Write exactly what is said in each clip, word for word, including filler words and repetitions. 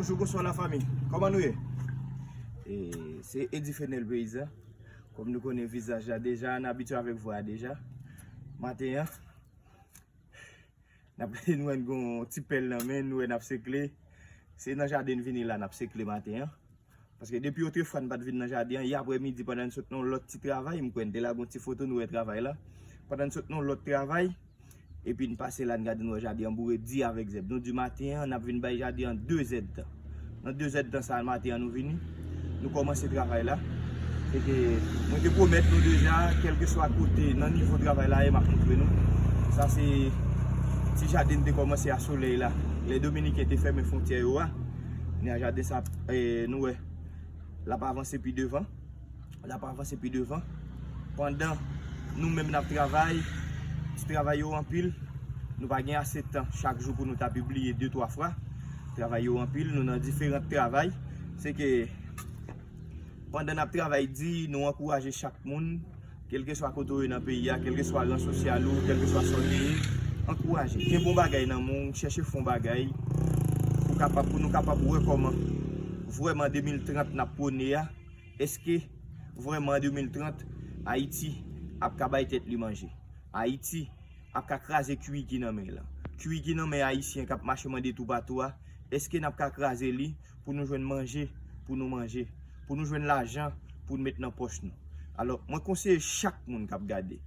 Bonjou, bonswa lafanmi. Kòman nou ye? E, se Eddy Fenel Peyizan. Kòm nou konnen vizaj la deja, n abitye avèk vwa a deja. Maten an, n ap nou wè n gon ti pèl nan men, nou wè n ap sekle. Se nan jaden n vini la, n ap sekle maten an. Paske depi otrefwa n pa t vin nan jaden an, yè aprèmidi pandan n sot nan yon lòt ti travay, m kwè n te lage yon ti foto, nou wè travay la. Pandan n sot nan yon lòt travay, epi n pase la, n gade, n wè jaden an boure di avèk zèb. Nou di maten an, n ap vin bay jaden an de zèdtan. Nan de zèdtan sa a maten an nou vini, nou kòmanse travay la. Se ke mwen te pwomèt nou deja, kèlkeswa kote nan nivo travay la ye, m ap montre nou. Sa se ti jaden n te kòmanse a solèy la. Lè Dominiken te fèmen fwontyè yo a, ni a jaden sa, e, nou wè, l ap avanse pi devan. L ap avanse pi devan. Pandan nou menm n ap travay, ti travay yo anpil. Nou pa gen ase tan chak jou pou nou ta pibliye de, twa fwa. Travay yo anpil, nou nan diferan travay. Se ke pandan n ap travay di, nou ankouraje chak moun, kèlkeswa kote w ye nan peyi a, kèlkeswa ran sosyal ou, kèlkeswa sa w ye, ankouraje. Kenbe yon bagay nan men w, chèche fè yon bagay pou kapab, pou nou kapab wè kòman vrèman de mil trant n ap pwone a, èske vrèman an de mil trant, Ayiti ap ka bay tèt li manje? Ayiti ap ka kraze kiwi ki nan men l lan? Kiwi ki nan men Ayisyen k ap mache mande toupatou a, èske n ap ka kraze li pou nou jwenn manje, pou nou manje, pou nou jwenn lajan, pou n met nan pòch nou? Alò, mwen konseye chak moun k ap gade,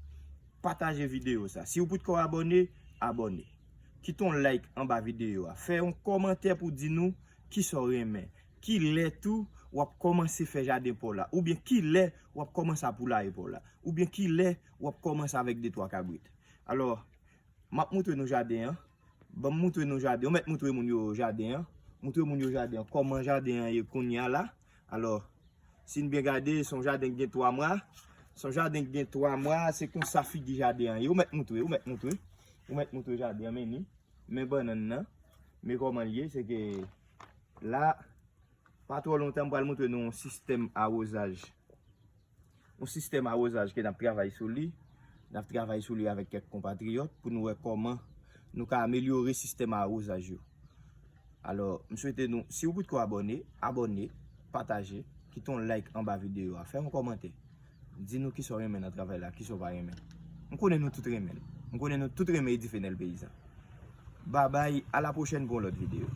pataje videyo sa. Si w potko abòne, abòne. Kite yon like anba videyo a. Fè yon kòmantè pou di nou kisa w renmen. Kilè tou w ap kòmanse fè jaden pa w la? Oubyen kilè w ap kòmanse a poulaye pa w la? Oubyen kilè w ap kòmanse avèk de twa kabrit? Alò, m ap montre nou jaden an. Ban m montre nou jaden. Ou mèt montre moun yo jaden an. Montre moun yo jaden an. Kòman jaden an ye kounye a la? Alò, si n byen gade, se yon jaden ki gen twa mwa. Se yon jaden ki gen twa mwa, se konsa figi jaden an ye. Ou mèt montre, ou mèt montre. Ou mèt montre jaden an, men ni. Men bannann nan. Men kòman l ye, se ke la, pa twò lontan, m pral montre nou yon sistèm awozaj. Yon sistèm awozaj ke n ap travay sou li. N ap travay sou li avèk kèk konpatriyòt pou nou wè kòman nou ka amelyore sistèm awozaj yo. Alò, m swete nou, si w potko abòne, abòne, pataje, kite yon like anba videyo a, fè yon kòmantè. Di nou kisa w renmen nan travay la, kisa w pa renmen. M konnen nou tout renmen l. M konnen nou tout renmen Eddy Fenel Peyizan. Babay, a la pwochèn pou yon lòt videyo.